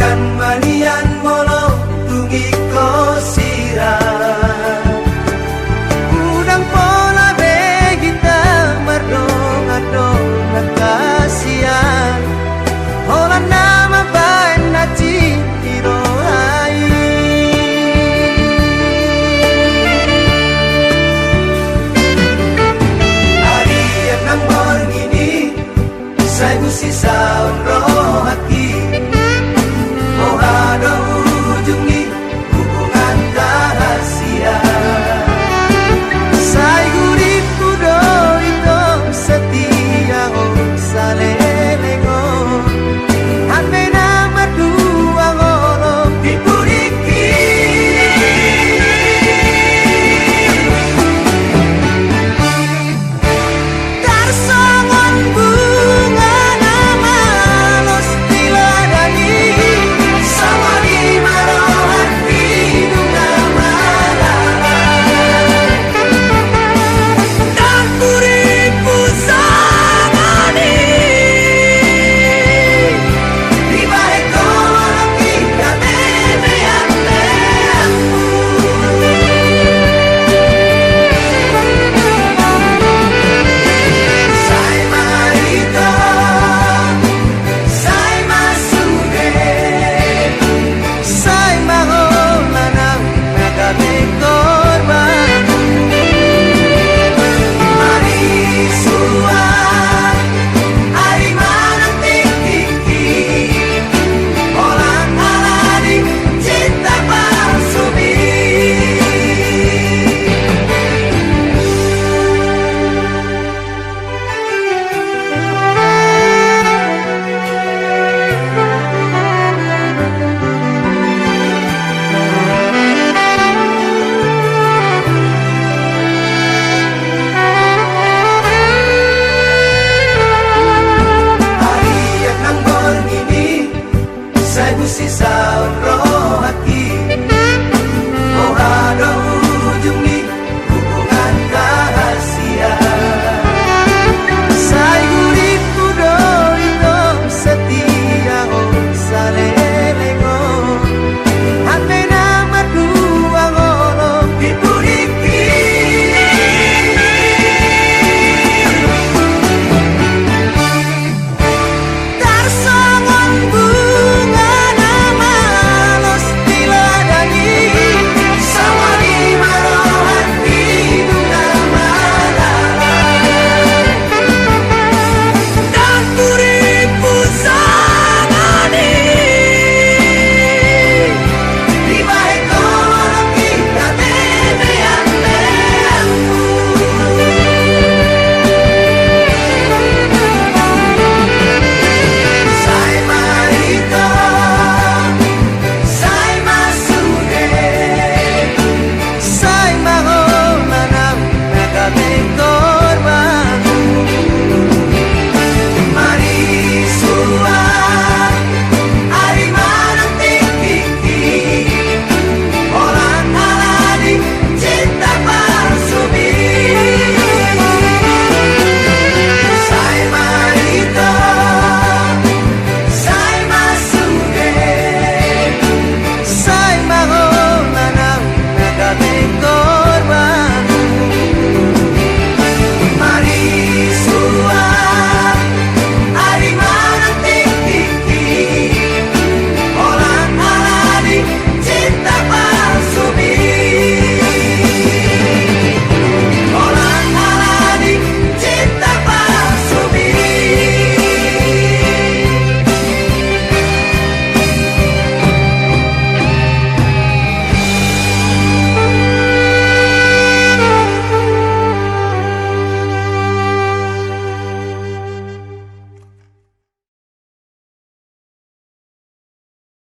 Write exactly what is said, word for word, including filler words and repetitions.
Kan manian molo tung ingkon sirang. Unang pola be hita mardongan-dongan hasian. Holan na mambaen na cinta i roha i. Ari nang borngin i, sai busisaon rohangki. Boha do ujung ni hubunganta hasian. Sai gurippu do i tong setia on saleleng on. Hami na mardua ngolom di pudingki. Tarsongon bunga na malos di ladang i, songon i ma rohangki dung na malae. Nang pudingku songon i. Sai ma holan na gabe korban. Ari suang, ari manang tingkingki, holan ala ni cinta palsumi. Ari nang borngin i, sai busisaon